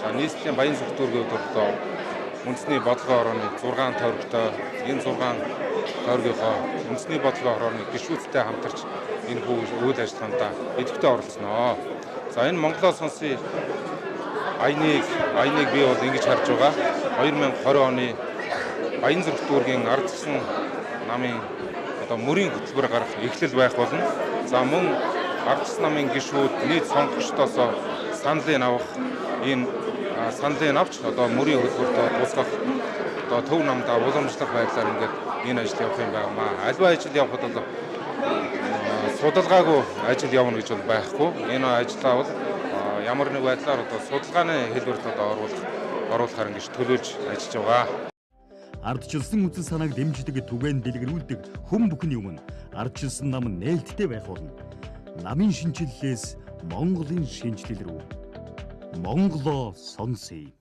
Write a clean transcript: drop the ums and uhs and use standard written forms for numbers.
За, нийслэлийн Баянзүрх дүүргийн хувьд одоо үндэсний бодлогын хорооны 6 тойрогтой, энэ 6 тойргийнхоо үндэсний бодлогын хорооны гишүүдтэй хамтарч энэ үйл ажиллагаанд идэвхтэй оролцсноо. За, энэ Монголоо сонсъё аяныг би бол ингэж харж байгаа. 2020 оны Баянзүрх дүүргийн ардчилсан намын одоо мөрийн хөтөлбөр гарах эхлэл байх болно. За, мөн ардчилсан намын гишүүд нийт сонгогчдоос саналыг авах, энэ саналыг авч одоо мөрийн хөтөлбөрт тусгах одоо төв намдаа уламжлах байдлаар ингээд энэ ажил явах юм байна. Аливаа ажил явахад бол судалгаагүй ажил явна гэж бол байхгүй. Энэ ажлаа бол ямар нэг байдлаар одоо судалгааны хэлбэрт одоо оруулахаар ингэж төлөөлж ажиллаж байгаа. Ардчилсан үзэл санааг дэмждэг, түгээн дэлгэрүүлдэг хүн бүхний өмнө ардчилсан нам нээлттэй байх болно. Намын шинэчлэлээс Монголын шинэчлэл рүү. Монголоо сонсъё.